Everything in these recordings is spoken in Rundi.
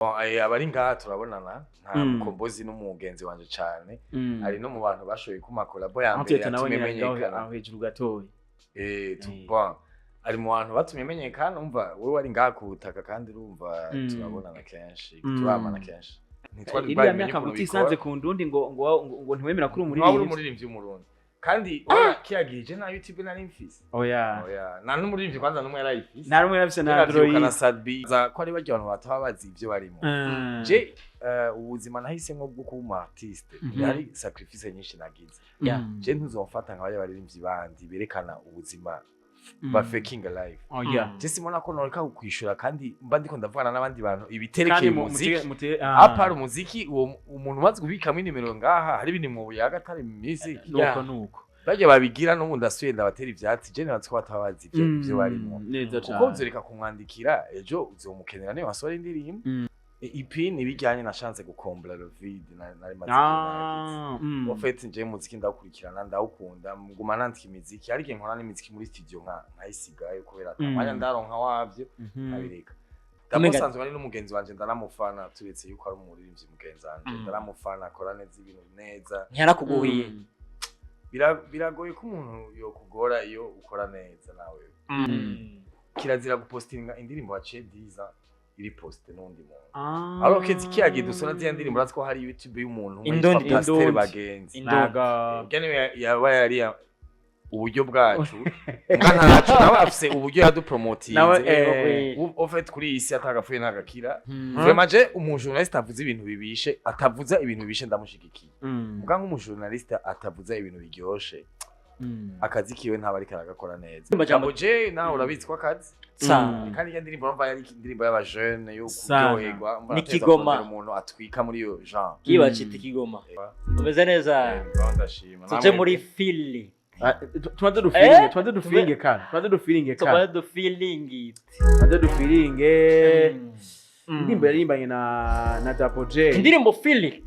Bon, abari ngaha turabonana nta Mukombozi n'umugenzi wanje cane, ari no mu bantu bashoboye kuma collabo ya mbere Antete nawe yatumye nyine ari ngaho, menyekana. aho hejuru gatoya. Bon, ari mu bantu batumye menyekana. Umva, wewe wari ngaha ku butaka kandi urumva turabonana kenshi, turamana kenshi, ntitwari Iriya bwabimenye myaka ngo ukuntu utisanze bikora. ku ndundi ngo ntiwemera ko uri Ntiwaba uri umuririmbyi. Umuririmbyi w'Umurundi kandi urabona kiriya gihe je nta YouTube nari mfise. Oya. Oya, nta n'umuririmbyi kwanza n'umwe yarayifise. Nta rumwe yarafise na Ndavyibuka Android. Na Sadbi za ko ari barya abantu bataba bazi ivyo barimo. Je ubuzima nahisemwo bwo kuba umu artiste, hari sacrifice nyinshi nagize. Je ntuzomfata nka barya baririmbyi bandi berekana ubuzima ba faking life. Oya. Je simona ko noreka kukwishura kandi mba ndiko ndavugana n'abandi bantu ibiterekeye Kandi umuziki. mute. Apara umuziki, uwo umuntu umaze kubikamo inimero ngaha, hari ibintu mu buyaga atari mu music. Nuko nuko. Barya babigira n'ubu ndasuye ndabatera ivyatsi. Je nibazi ko bataba bazi ivyo barimo, Neza kuko cane. uzoreka kumwandikira, ejo uzomukenera niyo wasohora indirimbo. EP ni ibijyanye nashanze gukombla le vide nari maze igihe naragize. En fait, nje muziki ndawukurikirana, ndawukunda, nguma nandika imiziki, ariko nkora n'imiziki muri studio nkayisigayo kubera ata mwanya ndaronka wavyo, nkabireka. Ndamusanzwe ari n'umugenzi wanje, ndaramufana, turetse yuko ari umuririmbyi mugenzi wanje, ndaramufana, akora neza ibintu neza. Ntiyarakuguhiye? Biragoye ko umuntu yokugora iyo ukora neza nawe. Kirazira gupostinga indirimbo waciye diza iri poste n'undi muntu. Alors que kiya gihe dusora ziriya ndirimbo, urazi ko hari YouTube y'umuntu umwe yitwa Indundi. Pasteur Indundi. Bagenzi. Indundi. Naga. Urya niwe yaba yari uburyo bwacu, mbwa ntacu nawe afise uburyo yadupromotinze. Nawe, En fait, kuri iyi si atagapfuye ntagakira. Vraiment, je umujournaliste avuze ibintu bibishe, atavuza ibintu bibishe, ndamushigikiye. Mbwa nk'umujournaliste atavuza ibintu biryoshe, akazi kiwe ntaba ariko aragakora neza. Amajambo- Jambo je nawe urabizi ko akazi kandi iyo ndirimbo urumva yari indirimbo y'abajene yo Sana. kuryoherwa. Umva Ni nateza Kigoma. kurondera umuntu atwika muri iyo genre. Kibacita Kigoma, umeze neza? Ndashima. Tuje muri fili. Ah, tubanze dufiringe, tubanze dufiringe kandi tubanze dufiringe Tubaye kandi du feeling it. Tubanze dufiringe indirimbo yaririmbanye na Double J. Indirimbo Feel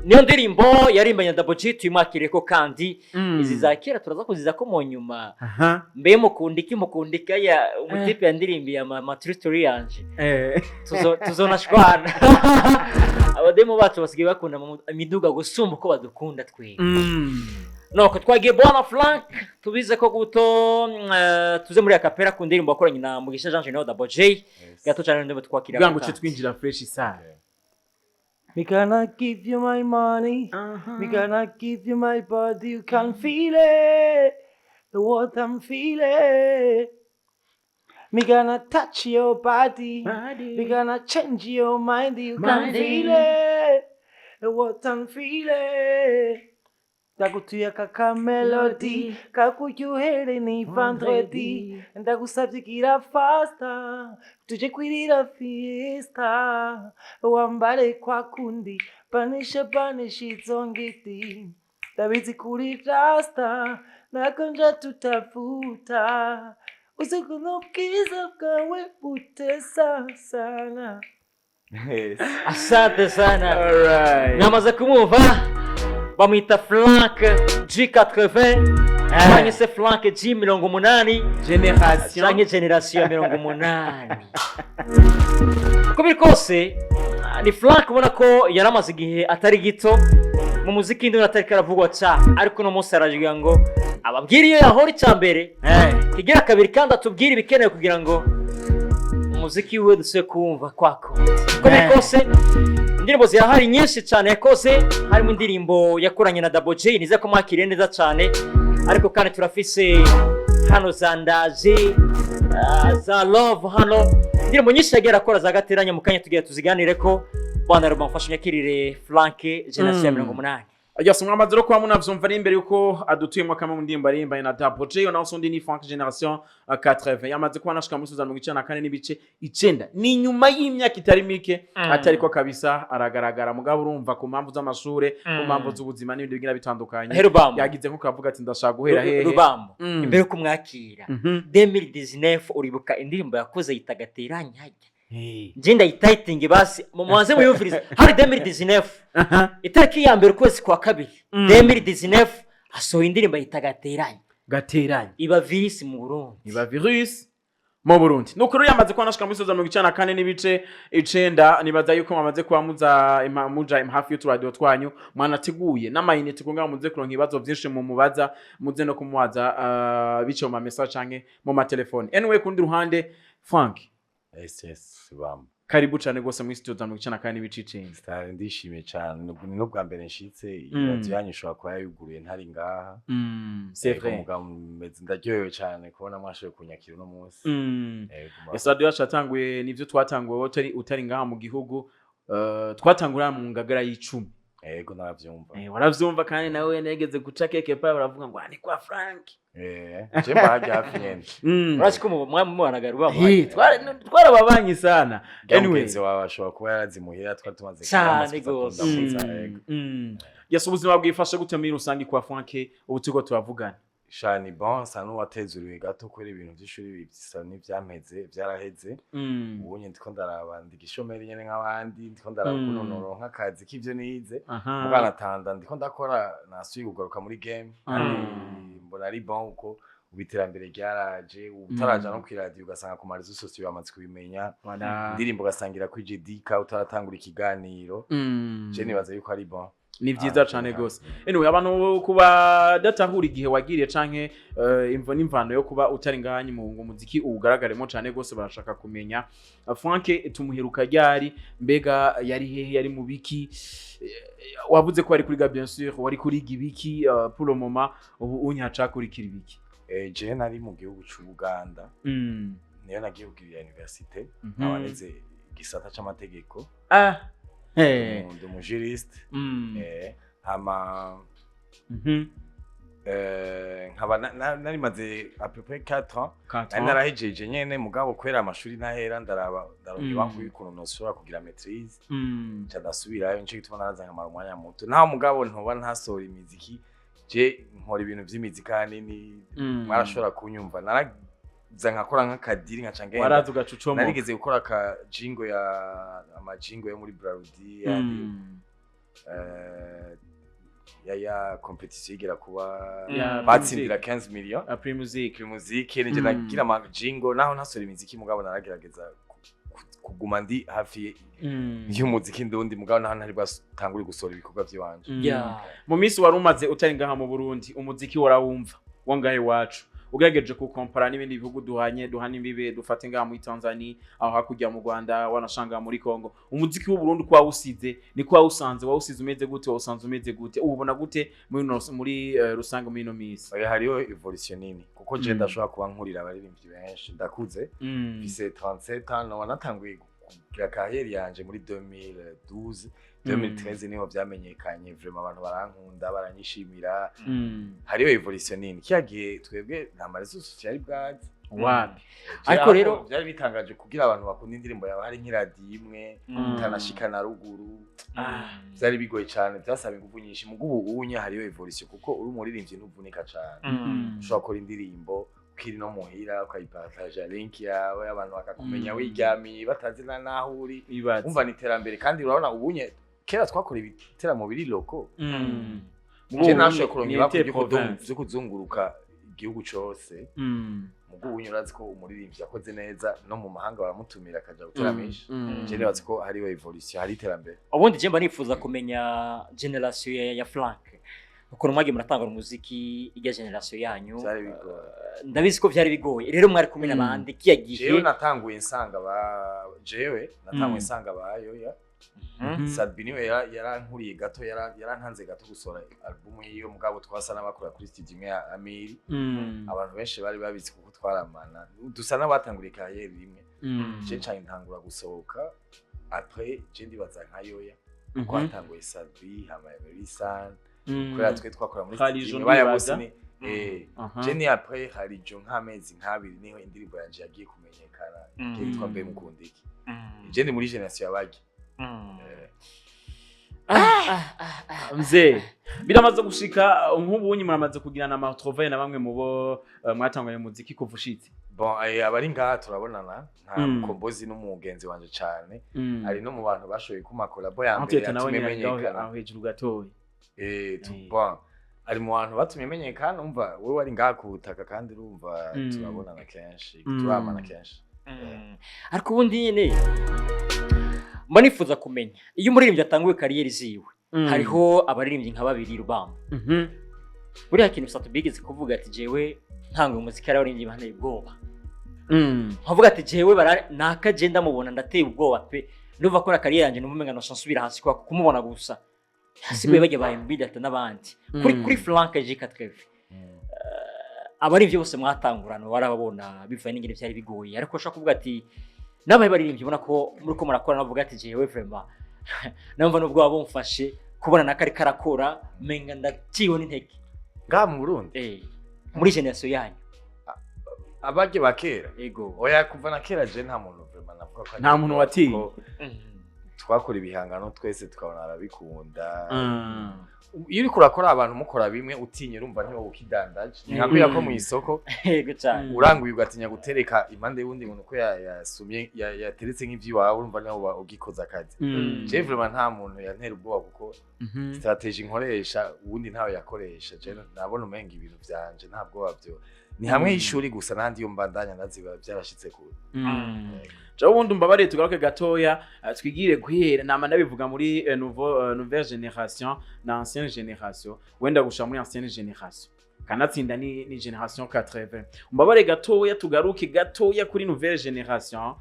niyo ndirimbo yarimbanye na Double G, tuyimwakire ko kandi izi za kera turaza kuziza ko mu nyuma. Mbe mukunda iki? Mukunda iki? Ya umutipe yandirimbiye ama true story yanje. Tuzonashwana. Abademu bacu basigaye bakunda imiduga gusumba uko badukunda twebwe. Nuko twagiye, bwana Frank, tubize ko guto tuze muri akapera ku ndirimbo wakoranye na Mugisha Jean General, Double J, gato cyane ndimo twakira. Kugira ngo uce twinjira fresh sana. Me gonna give you my money. Me gonna give you my body. You can feel it. What I'm feeling. Me gonna touch your body. Me gonna change your mind. You can Mind. feel it. What I'm feeling. Ndagutuye kaka melody kakuryohere ni vendredi, ndagusabye gira faster tuje kwirira fiesta, wambare kwa kundi banisha banisha izo ngiti, ndabizi kuri rasta nakonja tutafuta usiku n'ubwiza bwawe butesa sana. Asante sana. Alright. Mwamaze kumwumva, bamwita Frank G80 cyangwa se Frank G 80. Generation. Canke generation ya 80. Uko biri kose ni Frank ubona ko yari amaze igihe atari gito mu muziki ndoni atari karavugwa ca, ariko uno munsi aragira ngo ababwire iyo yahora icya mbere, kigira kabiri, kandi atubwire ibikenewe kugira ngo umuziki wiwe dusubire kuwumva kwako. Uko biri kose indirimbo zirahari nyinshi cyane yakoze, harimo indirimbo yakoranye na Double J, nize ko mwakiriye neza cyane, ariko kandi turafise hano za Ndaje, za Love, hano indirimbo nyinshi yagiye arakora za Gateranya. Mu kanya tugiye tuziganire ko bwana Ruba mfashe unyakirire Frank generation ya 80. Yes, mwamaze rero kuba munavyumva ari imbere yuko adutuyemo kamwe mu ndirimbo aririmbaye na Double J, naho undi ni Frank Generation 80, yamaze kuba anashika muri 94.9. Ni nyuma y'imyaka itari mike atariko kabisa aragaragara, mugabo urumva ku mpamvu z'amashure, ku mpamvu z'ubuzima n'ibindi bigira bitandukanye, Herubambo. yagize nko kavuga ati ndashaka guhera hehe. Rubambo, imbere yo kumwakira, 2019 uribuka indirimbo yakoze yita Gateranya? Hey. Nje ndayitayitinge basi mubanze muyumvirize. Hari 2019, itariki ya mbere ukwezi kwa kabiri 2019, asohoye indirimbo yita Gateranya. Gateranya. Iba virus mu Burundi. Iba virus. Mu Burundi. Nuko rero yamaze kuba nashika muri soza 94.9. Nibaza yuko mwamaze kuba muza muja hafi y'uturadio twanyu, mwanateguye n'amayinite kugira ngo muze kuronka ibibazo vyinshi mu mubaza, muze no kumubaza biciye mu ma message canke mu matelefone. Anyway, kundi ruhande, Frank, Yes, bam. Karibu cane gose muri studio za 94.9. Star, ndishimye cyane, ni n'ubwa mbere nshitse iyi radio yanyu ishobora kuba yayuguruye ntari ngaha. C'est Yego, vrai. mugabo ndaryohewe cyane kubona mwashoboye kunyakira uno munsi. Yego, Yes, radio yacu yatanguye, nivyo twatanguye wowe utari ngaha mu gihugu, twatangurira mu Ngagara y'icumi. Yego, naravyumva. Waravyumva kandi nawe negeze guca keke pa baravuga ngo: "Ah, ni kwa Frank." Je mba hafi nyene. Urazi ko mubanagara uba Twarababanye sana. Anyway, mugenzi wawe ashobora kuba yarazimuhira, twari tumaze Cane amaze kuza gose. kundamutsa, yego. Yes, ubuzima bwifashe gute muri rusange kwa Frank ubu turiko turavugana? Sha, ni bon, sa n'uwatezuriwe gato kubera ibintu vy'ishuri bisa n'ivyameze vyaraheze. Ubu nyene ndiko ndaraba, ndi igishomeri nyene nk'abandi, ndiko ndaraba ukuntu noronka akazi k'ivyo nize. Muganatanda ndiko ndakora, nasubiye kugaruka muri game kandi mbona ari bon uko ubu iterambere ryaraje, ubu utaraja no kw'iradiyo ugasanga ku ma réseaux sociaux bamaze kubimenya. Voilà. Indirimbo ugasangira kuri Jedika utaratangura ikiganiro. Je nibaza yuko ari bon. Ni vyiza Ah, cane yeah. gose. Anyway, abantu kuba datahura igihe wagiriye canke imvo n'imvano yo kuba utari ngahanyi mu ngo muziki uwugaragaremo cane gose, barashaka kumenya Frank tumuheruka ryari? Mbega yari hehe? Yari mu biki? Wavuze ko wari kuriga, bien sûr, wari kuriga ibiki? Pour le moment ubu unyacakurikira ibiki? Je nari mu gihugu c'Ubuganda, niyo nagiye kugirira université, nkaba nize igisata c'amategeko. Ah, eh. Ndi umujuriste. Hama nkaba narimaze à peu près 4 ans. Quatre Nari ans. narahejeje nyene, mugabo kubera amashuri ntahera, ndaraba ndaronka ibakuru y'ukuntu noshobora kugira maîtrise, nca ndasubirayo. Nico gituma naraza nkamara umwanya muto naho, mugabo ntoba ntasohora imiziki. Je nkora ibintu vy'imiziki ahanini. Mwarashobora kunyumva, naraza nkakora nk'akadiri nkaca ngenda. Waraza ugaca ucomoka. Narigeze gukora aka jingle ya amajingo yo muri Brarudi, ya competition igera kuba Ya batsindira 15 millions. A Primusic. Primusic nije nagira amajingo naho ntasora imiziki, mugabo naragerageza kuguma ndi hafi y'umuziki ndundi, mugabo naho ntari bwatangure gusohora ibikorwa vy'iwanje. Mu minsi wari umaze utari ngaha mu Burundi, umuziki warawumva wo ngaha iwacu, ugerageje kukompara n'ibindi bihugu duhanye, duhana imbibe, dufate ngaha muri Tanzania, aho hakurya mu Rwanda, wanashanga muri Congo, umuziki w'u Burundi uko wawusize niko wawusanze? Wawusize umeze gute? Wawusanze umeze gute? Uwubona gute muri rusange muri ino minsi? Oya, hariho évolution nini kuko je ndashobora kuba nkurira abaririmbyi benshi, ndakuze, mfise 37 ans, noba natanguye kugira carrière yanje muri 2012, 2013 niho vyamenyekanye vraiment, abantu barankunda, baranyishimira. Hariho évolution nini. Kiya gihe twebwe nta ma réseaux sociaux yari bwaze. Wapi. Ariko Aho vyari bitangaje kugira abantu bakunda indirimbo yawe hari nk'iradiyo imwe itanashika na ruguru. Vyari bigoye cane, vyasaba ingufu nyinshi. Mugo ubu unye hariyo évolution kuko uri umuririmbyi ntuvunika cane. Ushobora gukora indirimbo ukiri no muhira, ukayipartaja link yawe, abantu bakakumenya wiryamiye, batazi na naho uri. Ibaze. Umva, ni iterambere. Kandi urabona ubunye kera twakora ibiteramo biri locaux. Je nashoboye kuronka Ni ibakwe été province. vyo kuzunguruka igihugu cose. Mugo ubunye urazi ko umuririmbyi yakoze neza no mu mahanga baramutumira akaja guteramisha. Je nibaza ko hariho évolution, hari iterambere. Ubundi je mba nifuza kumenya génération ya Frank, ukuntu mwagiye muratangura umuziki, ijya génération yanyu. Vyari bigoye. Ndabizi ko byari bigoye. Rero mwari kumwe n'abandi kiya gihe? Jewe natanguye nsanga ba Yoya. Sadbi niwe yarankuriye gato, yarantanze gato gusohora album yiwe, mugabo twasa n'abakora kuri studio imwe ya Amiri. Abantu benshi bari babizi kuko twaramana, dusa n'abatanguriye carrière rimwe. Je nca ntangura gusohoka après, je ndibaza nka Yoya, kuko hatanguye Sadbi, hama Emerysan, kubera twe twakora muri Khalijo studio imwe, baya bose. ndibaza. Ni je ni après Khalijo nk'amezi nk'abiri niho indirimbo yanje yagiye kumenyekana, yitwa Mbe Mukundiki. Je ndi muri génération yabagi. Mzee, biramaze gushika nk'ubunyi muramaze kugirana ama retrouvailles na bamwe mu bo mwatanganye muziki kuva ushitse? Bon, abari ngaha turabonana, nka Mukombozi n'umugenzi wanje cane, ari no mu bantu bashoboye kuma collabo ya mbere Antete nawe yatumye nyine ari ngaho menyekana. aho hejuru gatoya. Bon. Ari mu bantu batumye menyekana. Umva, wowe wari ngaha ku butaka kandi urumva turabonana kenshi, turamana kenshi. Ariko ubundi nyine mba nifuza kumenya iyo umuririmbyi atanguye carrière ziwe, hariho abaririmbyi nka babiri, Rubamba. Buriya kintu Sat bigeze kuvuga ati: "Jewe ntanga umuziki, ari abaririmbyi banteye ubwoba." Nkavuga ati: "Jewe bara naka je ndamubona ndateye ubwoba pe, ndumva ko na carrière yanjye numva umenga noca nsubira hasi kwa kumubona gusa." Hasigaye bajya ba MB Data n'abandi. Kuri Frank G4, abaririmbyi bose mwatangurana warababona bivaye n'ingene byari bigoye, ariko ushobora kuvuga ati n'abaye baririmbyi ubona ko muri ko murakora, navuga ati: "Jewe vraiment numva nubwo bumfashe kubona naka ariko arakora, menga ndaciwe n'intege." Ngaha mu Burundi? Muri génération yanyu. Abaryo ba kera? Ego. Oya, kuva na kera je nta muntu vraiment navuga ko ari Nta muntu watinye. kuko twakora ibihangano twese tukabona arabikunda. Iyo uriko urakora abantu mukora bimwe, utinya urumva ntiwowe ukidandaje, ni nka kuriya ko mu isoko Ego cyane. uranguye ugatinya gutereka impande y'uwundi muntu ko yasumye yateretse nk'ivy'iwawe, urumva niho uba ugikoze akazi. Je vraiment nta muntu yantera ubwoba kuko stratégie nkoresha uwundi ntawe yakoresha. Je nabona umenga ibintu vyanje nta bwoba vyo ni hamwe y'ishuri gusa, n'ahandi iyo mbandanya ndaziba byarashitse kure. Jewe ubundi umbabariye tugaruke gatoya, twigire guhera nama ndabivuga muri nouvelle génération na ancienne génération, wenda gusha muri ancienne génération kanatsinda ni génération 80. Umbabare gatoya tugaruke gatoya kuri nouvelle génération,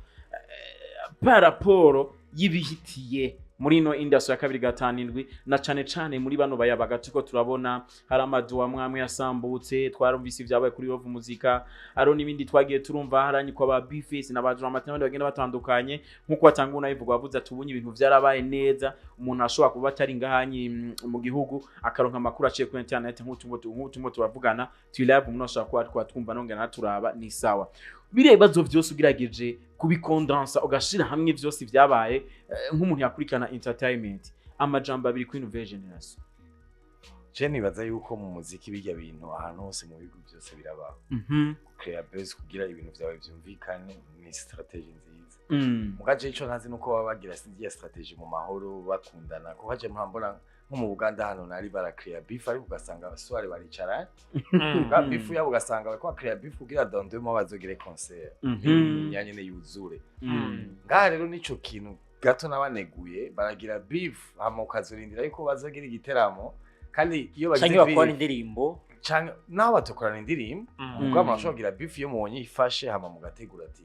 par rapport y'ibihitiye muri ino industry ya 257 na cane cane muri bano bayabaga turiko turabona hari amaduwa amwe yasambutse. Twarumvise ibyabaye kuri Love Muzika, hariho n'ibindi twagiye turumva haranyikwa ba Bface na ba Drama n'abandi bagenda batandukanye. Nk'uko watanga unabivuga, wavuze ati ubunye ibintu vyarabaye neza, umuntu ashobora kuba atari ngahanyi mu gihugu akaronka amakuru aciye kuri internet, nk'utumwo turavugana turi live, umuntu ashobora kuba ariko atwumva nongera naturaba ni sawa. Biriya bibazo vyose ugerageje kubikondansa ugashira hamwe vyose vyabaye, nk'umuntu yakurikirana entertainment, amajambo abiri kuri nouvelle génération. Je nibaza yuko mu muziki bijya bintu ahantu hose mu bihugu byose birabaho. Create buzz kugira ibintu vyawe vyumvikane ni stratégie nziza. Mugaje ico ntazi nuko baba bagira ziriya stratégie mu mahoro bakundana, kuko haje mpambona nko mu Buganda hano nari baracrea beef, ariko ugasanga soir baricaranye. Bwa beef yabo ugasanga bariko bacrea beef kugira dans 2 mois bazogire concert imyanya nyene yuzure. Ngaha rero nico kintu gato nabaneguye, baragira beef hama ukazorindira yuko bazogira igiteramo, kandi iyo bagize Canke bakora beef indirimbo. Canke naho batokorana indirimbo, mugabo murashobora kugira beef iyo mubonye ifashe, hama mugategura ati: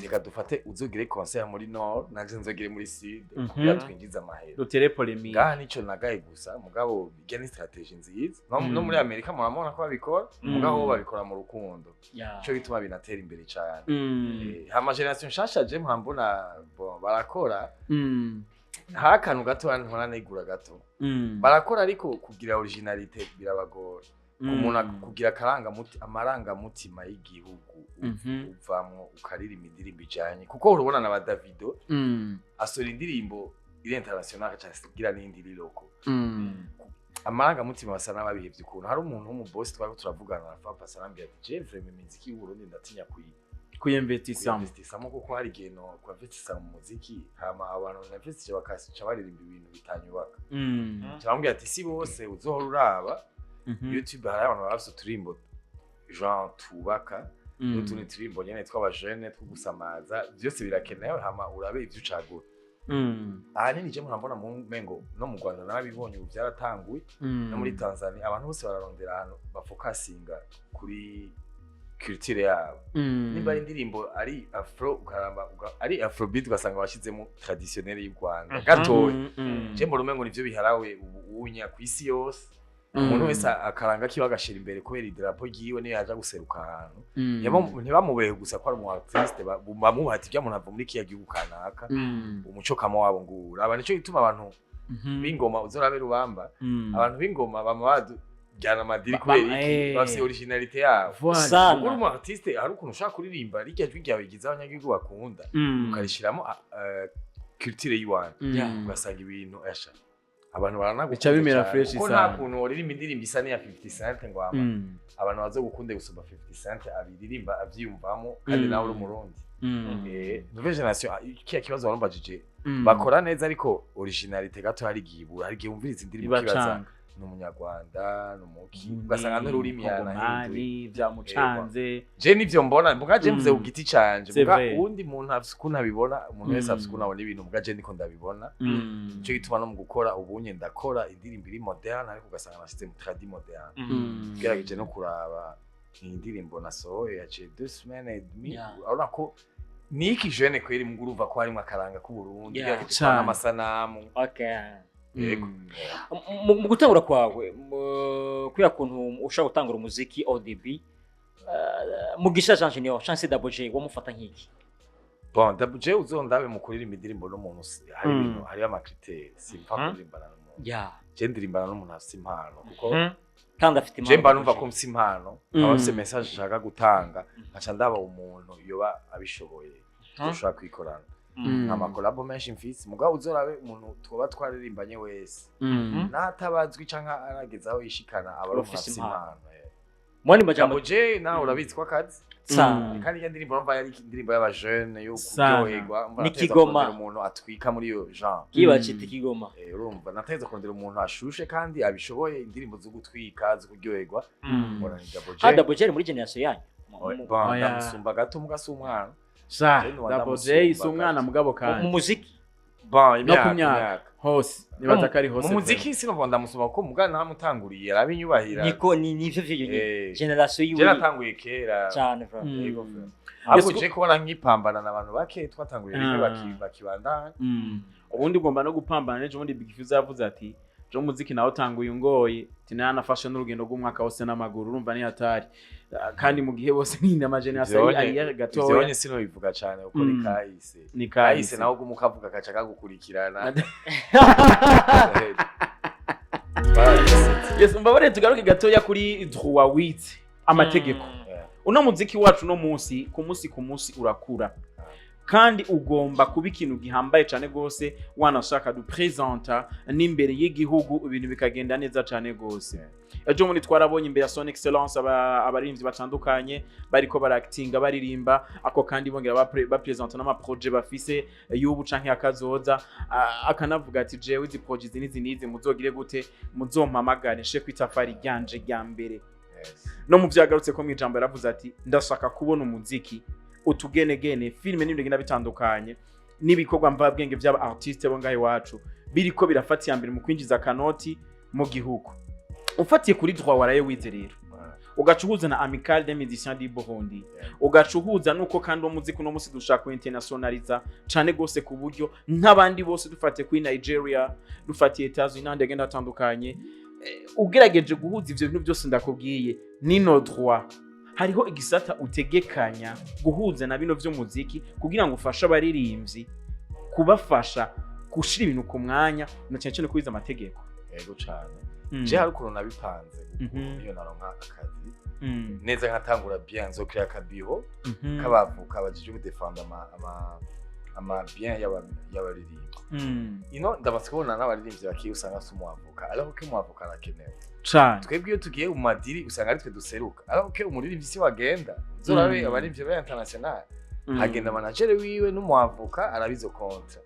"Reka dufate uzogire concert muri nord, nanje nzogire muri sud kugira twinjize amahera." Dutere polémique. Ngaha nico nagaye gusa, mugabo bijya ni stratégie nziza. No muri Amerika murabona ko babikora, mugabo bo babikora mu rukundo, nico gituma binatera imbere cane. Hama génération nshasha je mpambona bon barakora, hari akantu gato ntora negura gato. Barakora ariko kugira originalité birabagora. Umuntu kugira amarangamutima y'igihugu uvamwo ukaririmba indirimbo ijanye, kuko urabona na ba Davido asohora indirimbo iri international agaca agira n'indi iri local. Amarangamutima basa n'ababihevye ukuntu. Hari umuntu w'umubosi twariko turavugana na Papa, arambwira ati: "Je vraiment imiziki y'Uburundi ndatinya kuyi Kuyinvestisamo. Kuyinvestisamo, kuko hari igihe no kuinvestisa mu muziki hama abantu ninvestije bakaca baririmba ibintu bitanyubaka." Turamubwira ati: "Si bose, uzohora uraba YouTube hari abantu baba bafise uturimbo genre tubaka n'utundi turimbo nyene tw'abajene two gusamaza, vyose birakenewe, hama urabe ivyo ucagura." Ahanini je murambona mu mengo no mu Rwanda narabibonye ubu byaratanguye, no muri Tanzania abantu bose bararondera ahantu bafokasinga kuri culture yabo. Nimba ari indirimbo ari afro, ukaramba ari afrobeat, ugasanga bashizemo traditionnel y'u Rwanda gatoya. Je mbona umengo nivyo biharawe ubu unya ku isi yose. Umuntu wese akaranga kiwe agashira imbere kubera idarapo ryiwe, niyo yaja guseruka ahantu ntibamubehe gusa ko ari umu artiste, bamuha ati ibyo umuntu ava muri kiya gihugu kanaka, umuco kama wabo ngura aba. Nico gituma abantu b'ingoma uzorabe rubamba, abantu b'ingoma bama badujyana amadiri kubera iki? Bafise originalité yabo. Voilà. Sana. Uri umu artiste, hari ukuntu ushaka kuririmba rirya jwi ryawe rigize abanyagihugu bakunda, ukarishiramo culture y'iwanyu, ugasanga ibintu esha abantu baranagukunda Bica bimera cane. fresh Kuko nta sana. kuntu woririmba indirimbo isa n'iya 50 Cent ngo ama abantu bazogukunde gusumba 50 Cent abiririmba avyiyumvamo, kandi nawe uri umurundi. Nouvelle génération, kiya kibazo warumbajije, bakora neza ariko originalité gato hari igihe ibura, hari igihe wumviriza indirimbo ukibaza Ibacanga. Ni Umunyarwanda, ni umuki, ugasanga n'ururimi yanahinduye. Kongomani byamucanze. Je nivyo mbona, mbuga je mvuze ku giti canje. C'est Mbuga vrai. uwundi muntu afise ukuntu abibona, umuntu wese afise ukuntu abona ibintu, mbuga je ndiko ndabibona. Nico gituma no mu gukora ubunye ndakora indirimbo iri moderne, ariko ugasanga nashyize mu tradi moderne. Ugerageje no kuraba iyi ndirimbo nasohoye yaciye 2 semaines et demie, urabona ko niki jeune kweri, mugu urumva ko harimwo akaranga k'Uburundi. Ugerageje Cane. kuraba n'amasanamu. Yego. Mu gutangura kwawe, kubera kuntu ushobora gutangura umuziki ODB, Mugisha Jean Junior Chance Double J wamufata nk'iki? Bon, Double J uzondabe mu kuririmba indirimbo n'umuntu hari ibintu, hariyo ama critères, simpfa kuririmbana n'umuntu. Je ndirimbana n'umuntu afise impano, kuko Kandi afite je impano mba numva Double ko J. mfise impano, aba afise message nshaka gutanga, nkaca ndaba umuntu yoba abishoboye dushobora kwikorana. Nta ma collabo menshi mfise, mugabo uzorabe umuntu twoba twaririmbanye wese, n'atabazwi canke arageze aho yishikana, aba ari umuntu Ufise afise impano. impano. Mwani majambo. Double J nawe urabizi ko akazi kandi iyo ndirimbo urumva yari indirimbo y'abajene yo Sana. kuryoherwa. Urumva Ni nateza Kigoma. kurondera umuntu atwika muri iyo genre. Kibacita Kigoma. Urumva nateza kurondera umuntu ashushe kandi abishoboye, indirimbo zo gutwika, zo kuryoherwa. Mbona ni Double J. Ah, Double J ari muri generation yanyu? Bon, Oya. ndamusumba gato, muga si umwana. Sha, Je nuba Double J si ndamusumba umwana gato. mugabo Mu kandi muziki. Bon, no imyaka ku myaka hose nibaza ko ari hose. Mu muziki sinumva ndamusumba, kuko muga ntamutanguriye arabinyubahira. Niko ni nivyo vyo nyine. Generation Je yiwe. natanguye kera. Cyane bro. Yego, frère. Ahubwo Yes, je kubona nkipambana n'abantu bake twatanguriye rimwe bakibandanya. Ubundi ugomba no gupambana n'ejo bundi Big Fizzo yavuze ati jo muziki nawe utanguye ungoye, tinanafashe n'urugendo rw'umwaka wose n'amaguru, urumva ni hatari. Ah, kandi mu gihe bose nyine ama generation ari ari gatoya. Ivyonye sinobivuga cane kuko ni kahise. Ni Kahise. kahise. Nawe uguma ukavuga kaca kagukurikirana. Yes, mbabarire tugaruke gatoya kuri droit huit, amategeko. Uno muziki wacu uno munsi ku munsi urakura kandi ugomba kuba ikintu gihambaye cyane rwose, wanashaka dupresenta n'imbere y'igihugu ibintu bikagenda neza cyane rwose. Ejo bundi twarabonye imbere ya Son Excellence abaririmbyi batandukanye bariko baractinga baririmba, ako kandi bongera bapresenta n'ama projets bafise y'ubu canke akazoza. Akanavuga ati jewe izi projets izi n'izi n'izi muzogire gute, muzompamagare nshe ku itafari ryanje rya mbere. No mu byo yagarutse ko mu ijambo yaravuze ati ndashaka kubona umuziki, utugenegene, filime n'ibintu bigenda bitandukanye n'ibikorwa mvabwenge by'aba artiste bo ngaho iwacu biriko birafata iya mbere mu kwinjiza akanoti mu gihugu. Ufatiye kuri droit waraye wize rero, ugaca uhuza na Amicale des Musiciens du Burundi, ugaca uhuza nuko kandi uwo muziki uno munsi dushaka kuinternationaliza cane gose, ku buryo nk'abandi bose dufatiye kuri Nigeria, dufatiye Etats-Unis n'ahandi hagenda hatandukanye. Ugerageje guhuza ivyo bintu byose ndakubwiye nino droit, hariho igisata utegekanya guhuza na bino vy'umuziki kugira ngo ufashe abaririmbyi, kubafasha gushira ibintu ku mwanya na cyane cyane kubiza amategeko? Yego cane. Je hari ukuntu nabipanze. Iyo naronka akazi neza nkatangura bien, nzokira akabiro k'abavoka bajejwe kudefenda ama bien y'abaririmbyi. Ino ndamaze kubona n'abaririmbyi bakiye usanga si umwavoka, ariko ko umwavoka arakenewe. Cane. Twebwe iyo tugiye mu madiri usanga ari twe duseruka, ariko ko umuririmbyi si wagenda. Uzorabe abaririmbyi ba international, hagenda manager wiwe n'umwavoka arabizo contrat.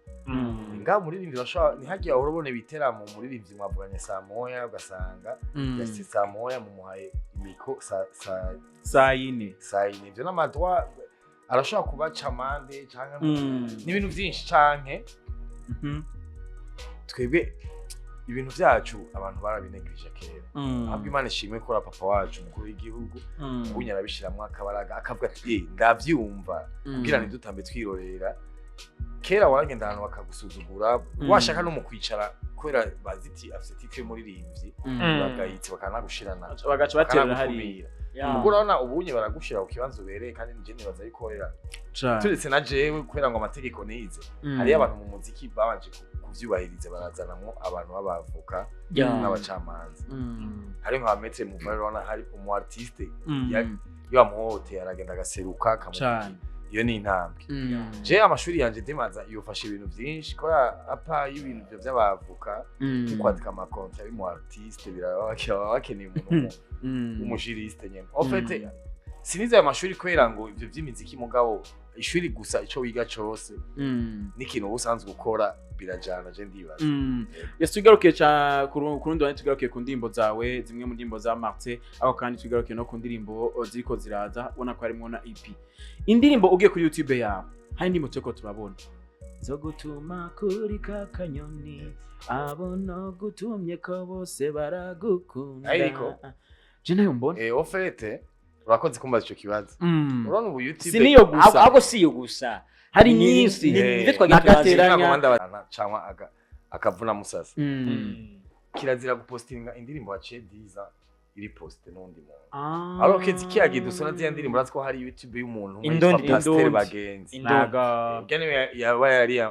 Ngaho umuririmbyi bashobora ntihagiye ahora ubona ibiteramo, umuririmbyi mwavuganye saa 1, ugasanga yashitse saa 1, mumuhaye imiko sa saa 4. saa 4. Ivyo n'ama droits, arashobora kubaca amande canke n'ibintu vyinshi canke twebwe ibintu vyacu abantu barabinegirije kera. Ahubwo Imana ishimwe ko papa wacu umukuru w'igihugu ubunya arabishiramwo akabaraga, akavuga ati: "Eh, ndavyumva," kugira ntidutambe twirorera. Kera waragenda ahantu bakagusuzugura, washaka no mu kwicara, kubera baziti afise titre y'umuririmbyi, uragayitse bakanagushirana bagaca baterera hariya. bakanagukumira. Ubwo urabona ubunye baragushira ku kibanza ubereye, kandi nije nibaza yuko era Cane. turetse na jewe kubera ngo amategeko nize, hariyo abantu mu muziki babanje kuvyubahiriza, barazanamwo abantu b'abavoka n'abacamanza. Hari nka maître Muvare, urabona hari umu artiste iyo bamuhohoteye aragenda agaseruka akamuvugira. Cane. Iyo ni intambwe. Je amashuri yanje ndimaza yofasha ibintu vyinshi, kubera apa y'ibintu ivyo vy'abavoka nko kwandika ama contrats y'umu artiste biraba baba bakeneye umuntu w'umu juriste nyene en fait. Sinize ayo mashuri kubera ngo ivyo vy'imiziki, mugabo ishuri gusa ico wiga cose n'ikintu uba usanzwe ukora. Birajana, je ndibaza. Yes, tugarukiye ca ku rundi ruhande, tugarukiye ku ndirimbo zawe, zimwe mu ndirimbo za Martin, aho kandi tugarukiye no ku ndirimbo ziriko ziraza, ubona ko harimo na EP. Indirimbo ugiye kuri YouTube yawe, hari indirimbo turiko turabona zo gutuma kuri ka kanyoni, abo no gutumye ko bose baragukunda. Ayiriko. Je nayo mbona. Au fait, urakoze kumbaza ico kibazo. Urabona ubu YouTube Si niyo gusa. Ahubwo si iyo gusa. Hari nyinshi. Nivyo twagiye turazi. N'agateranya. Cyangwa akavuna musasa. Kirazira gupostinga indirimbo waciye diza iri poste n'undi muntu. Alors que kiyagiye dusona ziriya ndirimbo, urazi ko hari YouTube y'umuntu umwe yitwa Indundi. Pasteur Indundi. Bagenzi. Indundi. Naga. Ubwo niwe yaba yari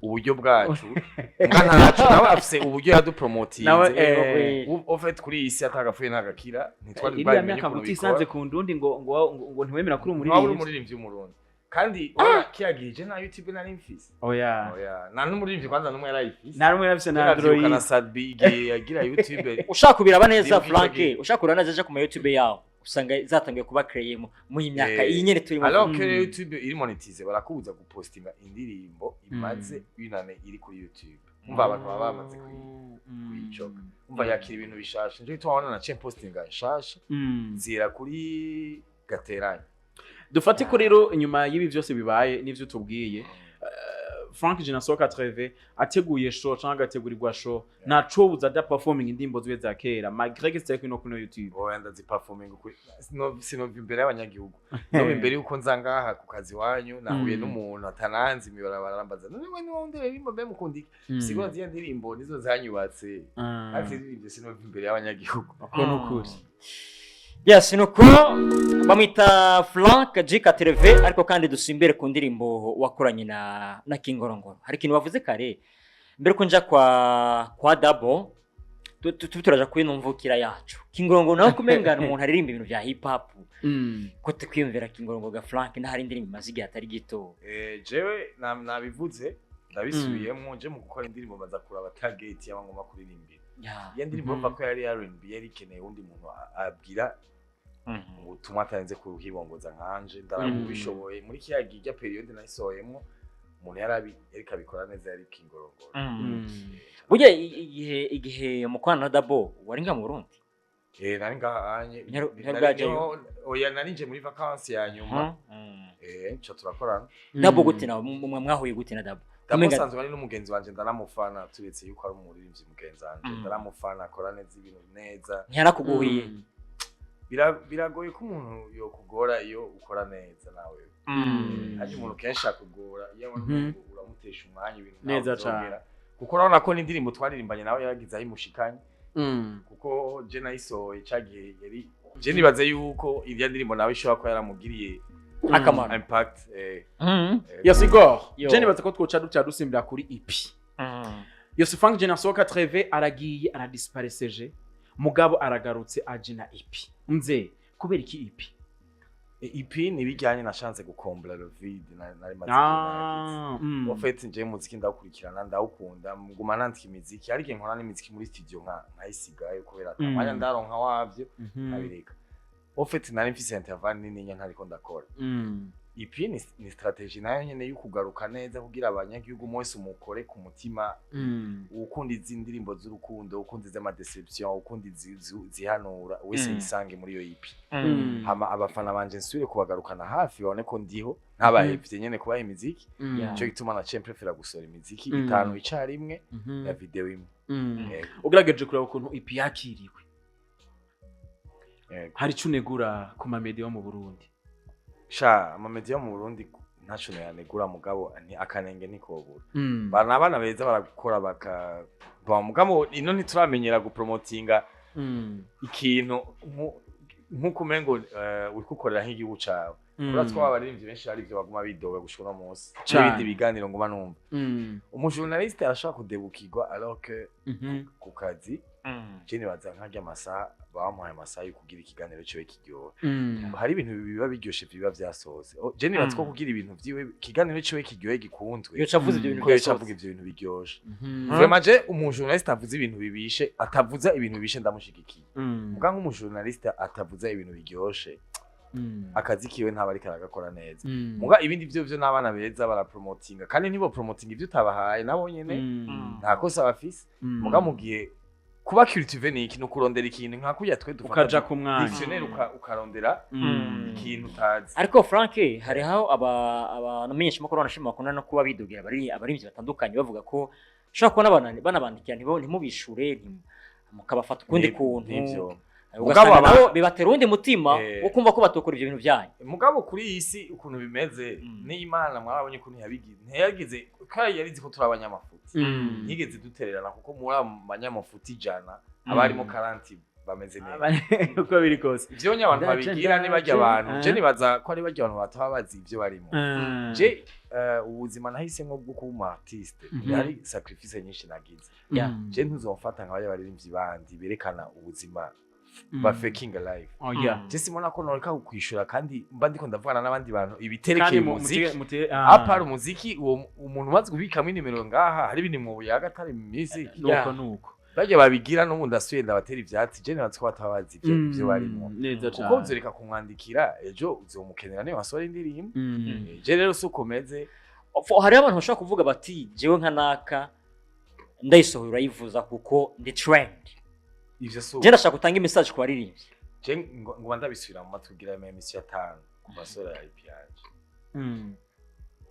uburyo bwacu, mbwa ntacu nawe afise uburyo yadupromotinze. Nawe, Au fait, kuri iyi si atagapfuye ntagakira, ntitwari iriya bwabimenye myaka ngo ukuntu utisanze bikora. ku ndundi ngo ntiwemera kuri Ntiwaba uri umuririmbyi. umuririmbyi w'Umurundi kandi urabona kiriya gihe je nta YouTube nari mfise. Oya. Oya, nta n'umuririmbyi kwanza n'umwe yarayifise. Nta rumwe yarafise na Ndavyibuka Android. na Sadbi igihe yagira YouTube. Ushaka kubiraba neza, Ndibuka ico Frank, gihe. ushaka kuraba neza, aja ku ma YouTube yawo usanga zatangiye kuba créé mu iyi myaka iyi nyene turimo. Alors que YouTube iri monétisée, barakubuza gupostinga indirimbo imaze une année iri kuri YouTube. Umva, abantu baba bamaze kuyicoka. Umva, yakira ibintu bishasha, nico gituma wabona naciye postinga nshasha zira kuri gateranya. Dufate ko rero inyuma y'ibi byose bibaye n'ivyo tubwiye, Frank Generation 80 ateguye show cyangwa agategurirwa show, ntaco buza da performing indirimbo ziwe za kera malgré que zitari no kuri YouTube? Oya, ndaziperforming kuri sinova imbere y'abanyagihugu, no imbere yuko nza ngaha ku kazi wanyu nahuye n'umuntu atananzi imibarabara, arambaza: "None we niwo ndirimbo mbe mukunda iki?" Sigura ziriya ndirimbo nizo zanyubatse. Hafi ziririmbye, sinova imbere y'abanyagihugu. Uko nukuri. Yes, nuko bamwita Frank G 80, ariko kandi dusimbere ku ndirimbo wakoranye na Kingorongoro. Hari ikintu wavuze kare mbere ko nja kwa Dabo, turaja kuri numvukira yacu. Kingorongoro nawe kumengana umuntu aririmba ibintu bya hip hop, ko tukwiyumvira Kingorongoro ga Frank n'ahari indirimbo imaze igihe atari gito. Jewe nabivuze, ndabisubiyemo, nje mu gukora indirimbo baza kuraba target y'abangomba kuririmbira. Iyo ndirimbo urumva ko yari R&B, yari ikeneye uwundi muntu abwira ubutumwa atarinze kuhibongoza nkanje. Ndarabishoboye muri kiriya gihe, ijya période nayisohoyemo, umuntu yari yariko abikora neza yari Kingorongoro. Burya igihe mukorana na Dabo wari nga mu Burundi? Nari ngahanye. Ntiyari bwajeyo? Oya, nari nje muri vacances ya nyuma. Nca turakorana. Dabo gute nawe, mwahuye gute na Dabo? Dabo sanzwe ari n'umugenzi wanje, ndanamufana, turetse yuko ari umuririmbyi mugenzi wanje. Ndaramufana, akora neza ibintu neza. Ntiyarakuguhiye? Biragoye ko umuntu yokugora iyo ukora neza nawe. Hari umuntu kenshi akugora iyo abona umengo uramutesha umwanya, ibintu ntawe Neza bizogera. Kuko urabona ko n'indirimbo twaririmbanye nawe yaragize aho imushikanye, kuko je nayisohoye ca gihe yari, je nibaze yuko irya ndirimbo nawe ishobora kuba yaramugiriye Akamaro. impact. Yes, Igor. Yo. Je nibaza ko twoca duca dusimbira kuri EP. Yose Frank Generation 80 aragiye, aradispareseje, mugabo aragarutse aje na EP. Mzee, kubera iki EP? EP ni ibijyanye nashanze gukombla le vide nari maze igihe naragize. En fait, nje muziki ndawukurikirana, ndawukunda, nguma nandika imiziki, ariko nkora n'imiziki muri studio nkayisigayo kubera ata mwanya ndaronka wavyo, nkabireka. En fait, nari mfise intervalle nini ntariko ndakora. EP ni stratégie nayo nyene yo kugaruka neza kugira abanyagihugu mwese umukore ku mutima. Ukunda izi ndirimbo z'urukundo, ukunda iz'ama déception, ukunda zihanura wese yisange muri iyo EP. Hama abafana banje nsubire kubagarukana hafi, babone ko ndiho ntabahevye nyene kubaha imiziki. Nico gituma naciye mprefera gusohora imiziki itanu icarimwe na video imwe. Yego. Ugerageje kureba ukuntu EP yakiriwe, Yego. hari ico unegura ku mamediya yo mu Burundi? Sha, amamediya yo mu Burundi ntaco noyanegura, mugabo ni akanenge ntikobura. Bana abana beza barakora baka ba, mugabo ino ntituramenyera gupromotinga ikintu nk'uko umengo uriko ukorera nk'igihugu cawe. Uratse ko abaririmbyi benshi hari ivyo baguma bidoga gushika uno munsi Cane. n'ibindi biganiro nguma numva, umujournaliste arashobora kudebukirwa alors que ku kazi je nibaza nkarya amasaha bamuhaye, amasaha yo kugira ikiganiro ciwe kiryoha. Hari ibintu biba biryoshe biba vyasohotse. Oh, je nibaza ko kugira ibintu vyiwe, ikiganiro ciwe kiryohe, gikunzwe, Yoca avuze ibyo bintu ko yoca byasohotse. avuga ivyo bintu biryoshe. Vraiment, je umujournaliste avuze ibintu bibishe, atavuza ibintu bibishe, ndamushigikiye. Muga nk'umujournaliste atavuza ibintu biryoshe, Akazi kiwe ntaba ariko aragakora neza. Muga ibindi vyo n'abana beza barapromotinga, kandi ntibo promotinga ivyo utabahaye nabo nyene, nta kosa bafise. Muga mu gihe kuba cultivé ni iki? Ni ukurondera ikintu nka kurya twe dufata ukaja ku mwanya dictionnaire, ukarondera ikintu utazi. Ariko Frank, hariho abamenyeshamakuru banashima bakunda no kuba bidogira abaririmbyi batandukanye, bavuga ko ushobora kubona banabandikira ntimubishure, mukabafata ukundi kuntu. Nivyo. Ugasanga Mugabo nabo bibatera uwundi mutima Eh. wo kumva ko batokora ivyo bintu byanyu. Mugabo kuri iyi si ukuntu bimeze, n'Imana mwarabonye ukuntu yabigize, ntiyagize kandi yarizi ko turi abanyamafuti. Ntigeze dutererana, kuko muri abo banyamafuti 100 haba harimo 40 bameze neza. Uko biri kose. Ivyo nye abantu Ndaje, babigira ni barya ndaje, abantu je nibaza ko ari barya abantu bataba bazi ivyo barimo. Je ubuzima nahisemwo bwo kuba umu artiste, hari sacrifice nyinshi nagize. Je ntuzomfata nka barya baririmbyi bandi berekana ubuzima ba faking life. Oh yeah. Je simona ko noreka kukwishura, kandi mba ndiko ndavugana n'abandi bantu Kandi ibiterekeye umuziki. À part umuziki, uwo umuntu umaze kubikamo inimero ngaha, hari ibintu mu buyaga atari mu music. Nuko nuko. Barya babigira n'ubundi asuye ndabatera ivyatsi. Je nibaza ko bataba bazi ivyo barimo, Neza kuko cyane. uzoreka kumwandikira, ejo uzomukenera niyo wasohora indirimbo. Je rero si uko meze. Hariho abantu bashobora kuvuga bati: "Jewe nka naka ndayisohora urayivuza kuko ndi trend." Ivyo si. Je ndashaka gutanga message ku baririmbyi. Je nguma ndabisubira mu matwi kugira ama émission 5 ku masora ya EP yanje.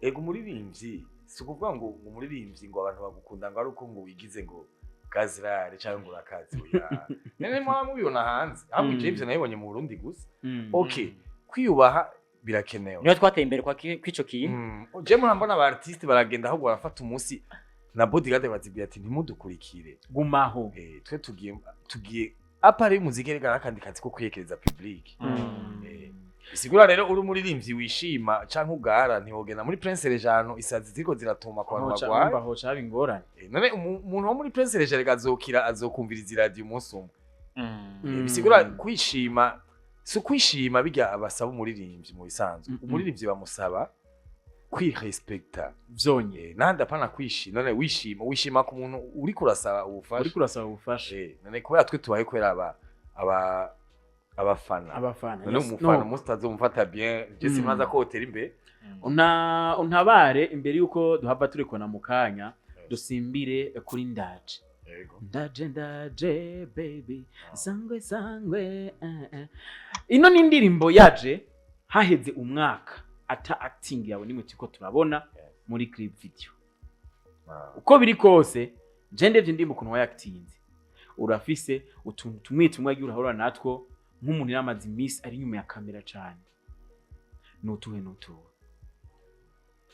Ego, umuririmbyi si ukuvuga ngo umuririmbyi ngo abantu bagukunda ngo ari uko ngo wigize ngo gazirare cyangwa ngo urakaze. Oya, nene mwaba mubibona hanze ahubwo. Je ivyo nabibonye mu Burundi gusa. Okay, kwiyubaha birakenewe. Niyo twateye imbere kwa kw'ico kintu. Je murambona aba artiste baragenda, ahubwo barafata umunsi na bodyguard bazibwira ati: "Ntimudukurikire." Gumaho. Twe tugiye à part y'umuziki, rega akandi kazi ko kwiyekereza public. Bisigura rero uri umuririmbyi wishima canke ugara, ntiwogenda muri Prince Rejano isazi ziriko ziratuma ku bantu bagwaye. Hoca hoca haba ingorane. None umuntu wo muri Prince Rejano rega azokira, azokumviriza iradiyo umunsi umwe. Bisigura kwishima si ukwishima bijya basaba umuririmbyi mu bisanzwe. Umuririmbyi bamusaba kwirespekta vyonye. Nandi apana kwishima. None wishima ku muntu uriko urasaba ubufasha? Uriko urasaba ubufasha. None kubera twe tubaye kubera aba abafana. Abafana. None Yes. umufana No. umunsi utazomufata bien, je simbaza ko wotera imbere. Untabare imbere yuko duhava turekona mu kanya, dusimbire kuri Ndaje. Yego. Ndaje, ndaje baby, sangwe sangwe, eh. Ino ni indirimbo yaje haheze umwaka ata acting yawe nimwe turiko turabona muri clip video. Uko biri kose, je ndevye indirimbo ukuntu wayakitinze, urafise utuntu tumwe tumwe wagiye urahura natwo nk'umuntu yamaze iminsi ari inyuma ya kamera cane. Nutuhe nutuhe?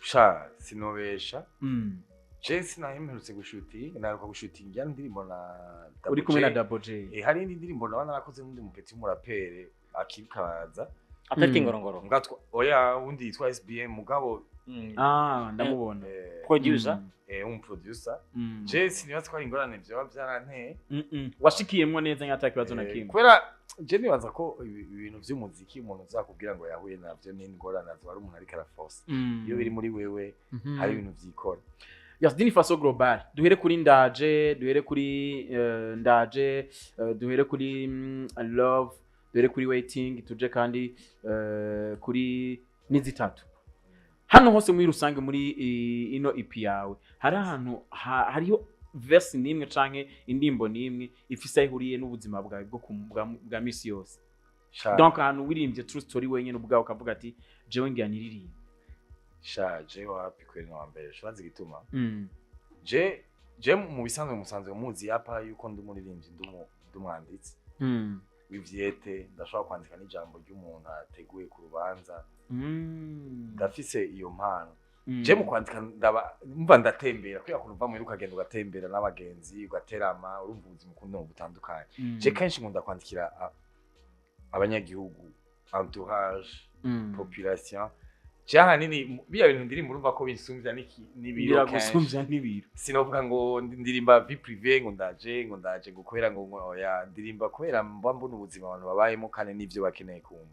Sha, sinobesha, je sinahimperutse gushutinga, naheruka gushutinga ya ndirimbo na Double Uri kumwe na J. Double J. Hari indi ndirimbo naba narakoze n'undi mupeti w'umurapere akibikaza. Atari Kingorongoro? Ngatwa oya, undi yitwa SBM mugabo. Ah, ndamubona. Producer. Umuproducer. Je sinibaza ko ari ingorane vyoba vyaranteye. Washikiyemwo neza nk'ata kibazo na kimwe? Kubera je nibaza ko ibintu vy'umuziki, umuntu uzakubwira ngo yahuye navyo n'ingorane azoba ari umuntu ariko araforce. Iyo biri muri wewe, hari ibintu vyikora. Yes, d'une façon globale, duhere kuri Ndaje, duhere kuri Ndaje, duhere kuri Love, duhere kuri Waiting, tuje kandi kuri n'izitatu. Hano hose muri rusange muri ino EP yawe, hari ahantu hariho verse n'imwe canke indirimbo n'imwe ifise aho ihuriye n'ubuzima bwawe bwo bwa misi yose? Sha. Donc ahantu wiririmbye true story wenyine ubwawe ukavuga ati: "Jewe ngira niririmbe." Sha, je wapi kweli, no wambere urazi igituma. Je mu bisanzwe musanzwe muzi yapa yuko ndi umuririmbyi, ndi umwanditsi w'ivyete, ndashobora kwandika n'ijambo ry'umuntu ateguye ku rubanza. Ndafise iyo mpano. Je mu kwandika ndaba mva ndatembera, kubera kuntu uva muhira ukagenda ugatembera n'abagenzi ugaterama, urumva ubuzima ukuntu butandukanye. Je kenshi nkunda kwandikira abanyagihugu, entourage, population. Je ahanini biya bintu ndirimba urumva ko binsumvya n'ibiro kenshi. Biragusumvya n'ibiro. Sinovuga ngo ndirimba vie privée, ngo ndaje, ngo ndaje ngo kubera ngo oya, ndirimba kubera mba mbona ubuzima abantu babayemo kandi n'ivyo bakeneye kumva.